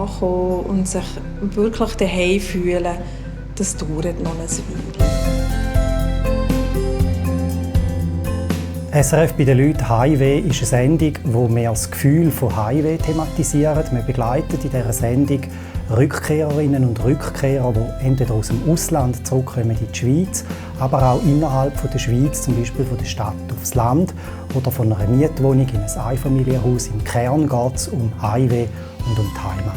ankommen und sich wirklich daheim fühlen, das dauert noch eine Weile. SRF bei den Leuten Heimweh ist eine Sendung, wo wir das Gefühl von Heimweh thematisieren. Wir begleiten in dieser Sendung Rückkehrerinnen und Rückkehrer, die entweder aus dem Ausland zurückkommen in die Schweiz, aber auch innerhalb der Schweiz, zum Beispiel von der Stadt aufs Land oder von einer Mietwohnung in ein Einfamilienhaus. Im Kern geht es um Heimweh und um die Heimat.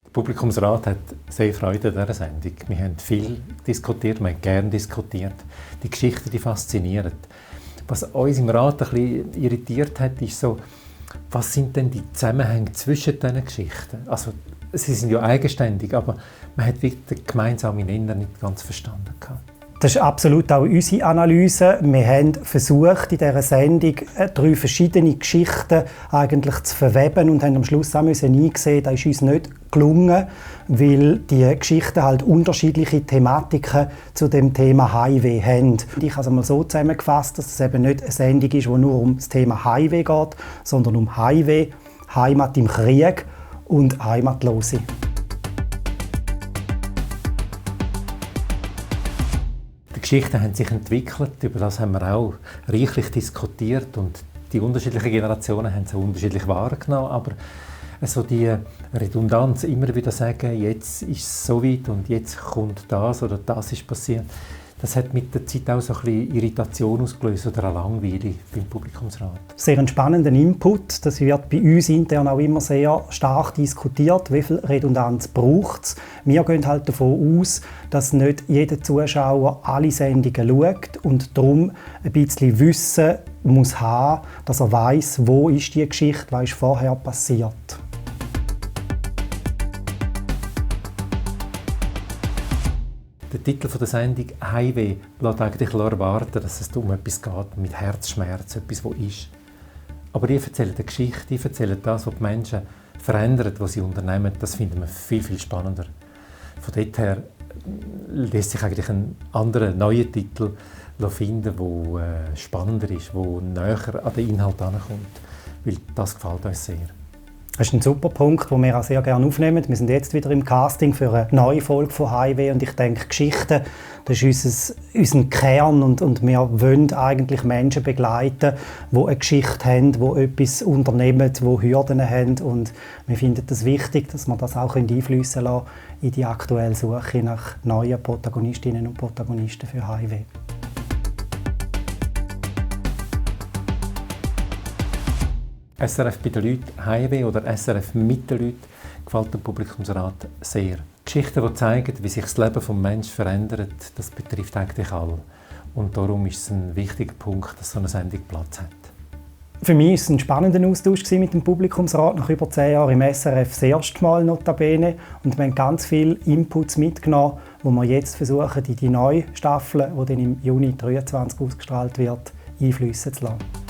Der Publikumsrat hat sehr Freude an dieser Sendung. Wir haben viel diskutiert, wir haben gerne diskutiert. Die Geschichten, die faszinieren. Was uns im Rat ein bisschen irritiert hat, ist so, was sind denn die Zusammenhänge zwischen diesen Geschichten? Also, sie sind ja eigenständig, aber man hat den gemeinsamen Nenner nicht ganz verstanden. Das ist absolut auch unsere Analyse. Wir haben versucht, in dieser Sendung 3 verschiedene Geschichten eigentlich zu verweben und haben am Schluss auch eingesehen, das ist uns nicht gelungen, weil die Geschichten halt unterschiedliche Thematiken zu dem Thema Heimweh haben. Ich habe es einmal so zusammengefasst, dass es eben nicht eine Sendung ist, die nur um das Thema Heimweh geht, sondern um Heimweh, Heimat im Krieg und Heimatlose. Die Geschichten haben sich entwickelt, über das haben wir auch reichlich diskutiert und die unterschiedlichen Generationen haben es auch unterschiedlich wahrgenommen, aber also die Redundanz, immer wieder sagen, jetzt ist es so weit und jetzt kommt das oder das ist passiert, das hat mit der Zeit auch so ein bisschen Irritation ausgelöst oder eine Langweile beim Publikumsrat. Sehr einen spannenden Input. Das wird bei uns intern auch immer sehr stark diskutiert. Wie viel Redundanz braucht es? Wir gehen halt davon aus, dass nicht jeder Zuschauer alle Sendungen schaut und darum ein bisschen Wissen muss haben, dass er weiss, wo ist die Geschichte, was ist vorher passiert. Der Titel der Sendung «Heimweh» lässt eigentlich erwarten, dass es um etwas geht, mit Herzschmerz, etwas, was ist. Aber die erzählen eine Geschichte, die erzählen das, was die Menschen verändern, was sie unternehmen. Das finden wir viel, viel spannender. Von dort her lässt sich eigentlich ein anderer, neuer Titel finden, der spannender ist, der näher an den Inhalt herankommt. Weil das gefällt uns sehr. Das ist ein super Punkt, den wir auch sehr gerne aufnehmen. Wir sind jetzt wieder im Casting für eine neue Folge von Heimweh und ich denke, Geschichten, das ist unser Kern und wir wollen eigentlich Menschen begleiten, die eine Geschichte haben, die etwas unternehmen, die Hürden haben und wir finden es wichtig, dass wir das auch einfließen lassen in die aktuelle Suche nach neuen Protagonistinnen und Protagonisten für Heimweh. SRF bei den Leuten Heimweh oder SRF mit den Leuten gefällt dem Publikumsrat sehr. Geschichten, die zeigen, wie sich das Leben des Menschen verändert, das betrifft eigentlich alle. Und darum ist es ein wichtiger Punkt, dass so eine Sendung Platz hat. Für mich war es ein spannender Austausch mit dem Publikumsrat nach über 10 Jahren im SRF das erste Mal notabene. Und wir haben ganz viele Inputs mitgenommen, die wir jetzt versuchen, in die neue Staffel, die dann im Juni 2023 ausgestrahlt wird, einfließen zu lassen.